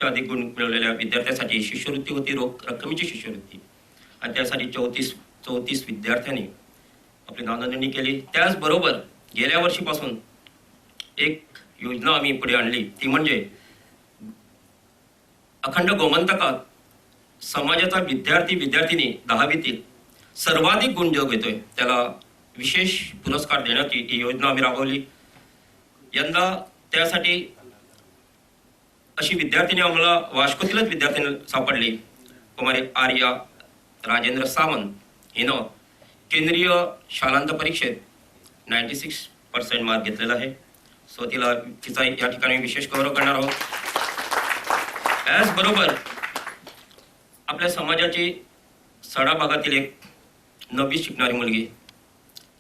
अधिक गुण मिळवलेल्या विद्यार्थ्यासाठी शिष्यवृत्ती होती, रोख रकमेची शिष्यवृत्ती, आणि त्यासाठी 34 विद्यार्थ्यांनी आपली नावनोंदणी केली. त्याचबरोबर गेल्या वर्षीपासून एक योजना आम्ही पुढे आणली, ती म्हणजे अखंड गोमंतकात समाजाचा विद्यार्थी विद्यार्थिनी दहावीतील सर्वाधिक गुण जो घेतोय त्याला विशेष पुरस्कार देण्याची ही योजना आम्ही राबवली. यंदा त्यासाठी अशी विद्यार्थिनी आम्हाला वास्कोतीलच विद्यार्थिनी सापडली, कुमारी आर्या राजेंद्र सावंत हिनं केंद्रीय शालांत परीक्षेत 96% मार्क घेतलेला आहे. सो तिचा या ठिकाणी विशेष गौरव करणार आहोत. त्याचबरोबर आपल्या समाजाची सडा भागातील एक नववी शिकणारी मुलगी,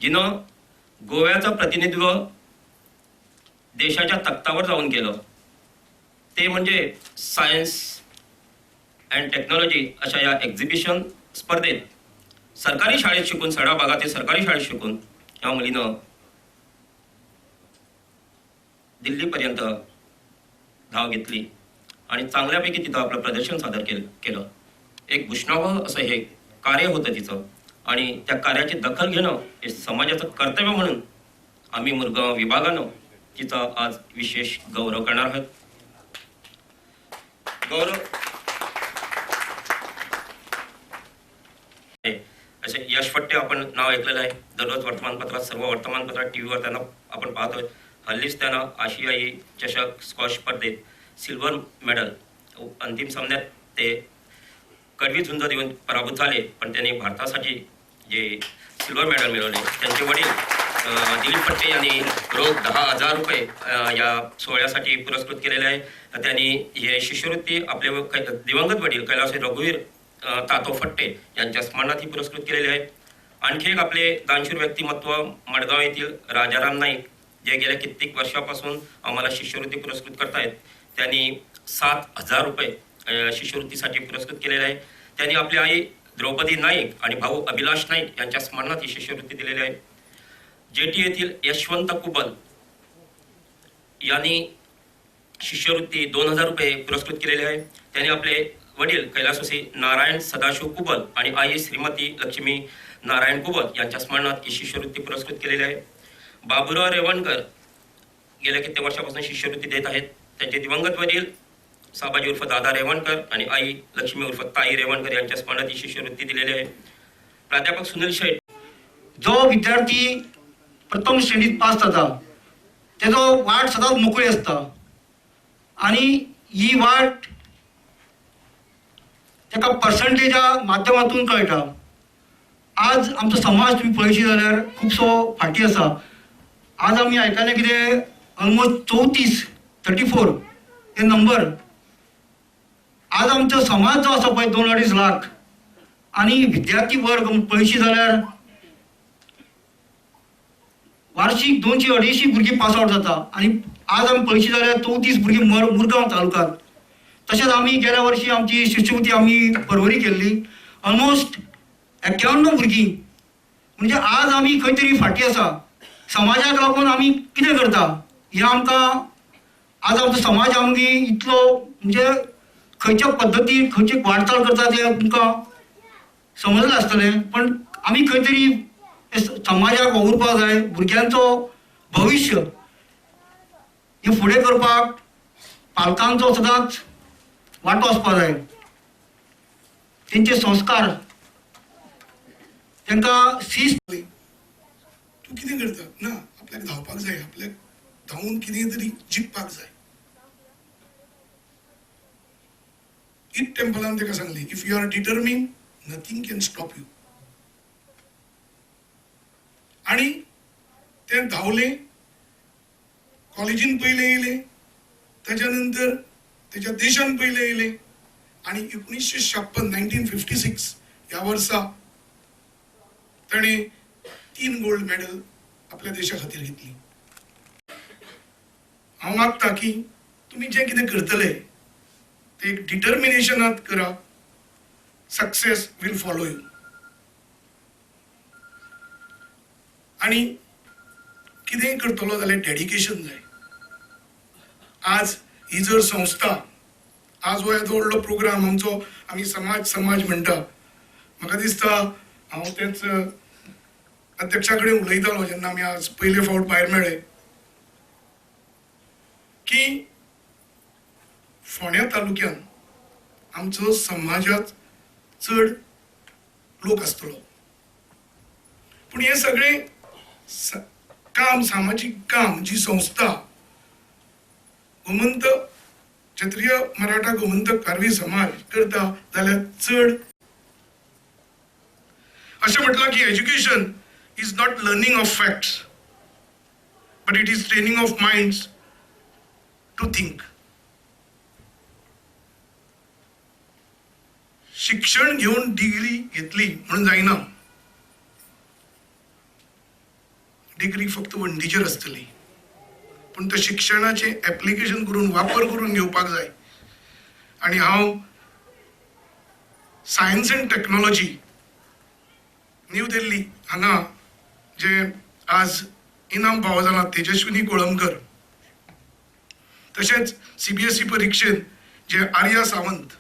जिनं गोव्याचं प्रतिनिधित्व देशाच्या तख्तावर जाऊन केलं, ते म्हणजे सायन्स अँड टेक्नॉलॉजी अशा या एक्झिबिशन स्पर्धेत सरकारी शाळेत शिकून, सडा भागातील सरकारी शाळेत शिकून या मुलीनं दिल्लीपर्यंत धाव घेतली आणि चांगल्यापैकी तिथं आपलं प्रदर्शन सादर केलं. एक भूषणावह असं हे कार्य होतं तिचं आणि त्या कार्याची दखल घेणं हे समाजाचं कर्तव्य म्हणून आम्ही मुरगांव विभागानं तिचा आज विशेष गौरव करणार आहोत. गौरव असे यश फट्टे आपण नाव ऐकलेलं आहे. दररोज वर्तमानपत्रात, सर्व वर्तमानपत्रात, टी व्हीवर त्यांना आपण पाहतोय. हल्लीच त्यांना आशियाई चषक स्क्वॉश स्पर्धेत सिल्वर मेडल, अंतिम सामन्यात ते कडवी झुंज देऊन पराभूत झाले, पण त्यांनी भारतासाठी जे सिल्वर मेडल मिळवले. त्यांचे वडील दिलीप फट्टे यांनी रोख 10,000 रुपये या सोहळ्यासाठी पुरस्कृत केलेले आहे. त्यांनी हे शिष्यवृत्ती आपले दिवंगत वडील कैलास रघुवीर तातो फट्टे यांच्या स्मरणात ही पुरस्कृत केलेले आहे. आणखी एक आपले दानशूर व्यक्तिमत्व मडगाव येथील राजाराम नाईक, जे गेल्या कित्येक वर्षापासून आम्हाला शिष्यवृत्ती पुरस्कृत करतायत, त्यांनी 7,000 रुपये शिष्यवृत्तीसाठी पुरस्कृत केलेले आहे. त्यांनी आपली आई द्रौपदी नाईक आणि भाऊ अभिलाष नाईक यांच्या स्मरणात ही शिष्यवृत्ती दिलेली आहे. जेटी येथील यशवंत कुबल यांनी शिष्यवृत्ती 2,000 रुपये पुरस्कृत केलेले आहे. त्यांनी आपले वडील कैलासवासी नारायण सदाशिव कुबल आणि आई श्रीमती लक्ष्मी नारायण कुबल यांच्या स्मरणात ही शिष्यवृत्ती पुरस्कृत केलेली आहे. बाबुराव रेवणकर गेल्या कित्येक वर्षापासून शिष्यवृत्ती देत आहेत. त्यांचे दिवंगत वडील साबाजी उर्फ दादा रेवणकर आणि आई लक्ष्मी उर्फ ताई रेवणकर यांच्या स्मरणात ही शिष्यवृत्ती दिलेली आहे. प्राध्यापक सुनील शेठ, जो विद्यार्थी प्रथम श्रेणीत पास जाता तेजो वाट सदांच मोकळी आसता आनी ही वाट ताका पर्संटेजा माध्यमातून कळटा. आज आमचो समाज तुमी पळयशी जाल्यार खुबसो फाटीं आसा. आज आमी आयकलें कितें ऑलमोस्ट 34 34 हे नंबर. आज आमचो समाज जो आसा पळय 2-2.5 लाख आनी विद्यार्थी वर्ग पळयशी जाल्यार वार्षिक 200-250 भुरगीं पास आवट जाता आनी आज आमी पळयशी जाल्यार 34 भुरगीं मुरगांव तालुक्यांत. तशेंच आमी गेल्या वर्षी आमची शिष्यवृत्ती आमी परवरी केल्ली, ऑलमोस्ट 91 भुरगीं. म्हणजे आज आमी खंय तरी फाटीं आसा. समाजाक लागून आमी कितें करता हें आमकां आज आमचो समाज आमगे इतलो म्हणजे खंयच्या पद्दतीन खंयची वाटचाल करता तें तुमकां समजलें आसतलें, पण आमी खंय तरी समाजाक वावुरपाक जाय. भुरग्यांचो भविश्य हें फुडें करपाक पालकांचो सदांच वांटो आसपाक जाय. तेंचे संस्कार तांकां शिस्त. तूं कितें करता ना, आपल्याक धांवपाक जाय, आपल्याक धांवून कितें तरी जिखपाक जाय. It टेम्पलान ताका सांगलें, if you are determined nothing can stop you. आनी तें धांवलें, कॉलेजीन पयलें येयलें, ताच्या नंतर तेच्या देशान पयलें येयलें आनी 1956 1956 ह्या वर्सा ताणें 3 गोल्ड मेडल आपल्या देशा खातीर घेतली. हांव मागता की तुमी जें कितें करतले ते एक डिटर्मिनेशनात करा, सक्सेस will follow you. आनी कितेंय करतलो जाल्यार डेडिकेशन जाय. आज ही जर संस्था आज हो येदो व्हडलो प्रोग्राम आमचो, आमी समाज समाज म्हणटा. म्हाका दिसता हांव तेच अध्यक्षा कडेन उलयतालो जेन्ना आमी आज पयले फावट भायर मेळ्ळे की फोंड्या तालुक्यान आमचो समाजांत चड लोक आसतलो, पूण हें सगळें काम, सामाजीक काम जी संस्था गोमंत क्षत्रिय मराठा गोमंतक खारवी समाज करता जाल्यार चड अशें म्हटलां की education is not learning of facts but it is training of minds to think. शिक्षण घेवन डिग्री घेतली म्हणून जायना, डिग्री फक्त वण्टीचेर आसतली, पूण त्या शिक्षणाचें एप्लिकेशन करून वापर करून घेवपाक जाय. आनी हांव science and technology new Delhi हांगा जे आज इनाम फावो जालां तेजस्विनी कोळंबकर, तशेंच CBSE परिक्षेंत जे आर्या सावंत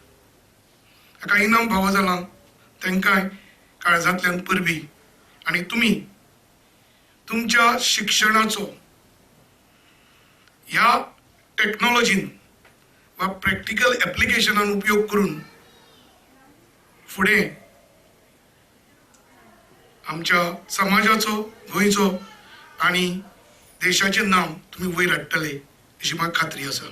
हाका इनाम फावो जालां तांकांय काळजांतल्यान परबी. आनी तुमी तुमच्या शिक्षणाचो ह्या टॅक्नोलॉजीन वा प्रॅक्टिकल एप्लिकेशनान उपयोग करून फुडें आमच्या समाजाचो, गोंयचो आनी देशाचें नांव तुमी वयर हाडटले अशी म्हाका खात्री आसा.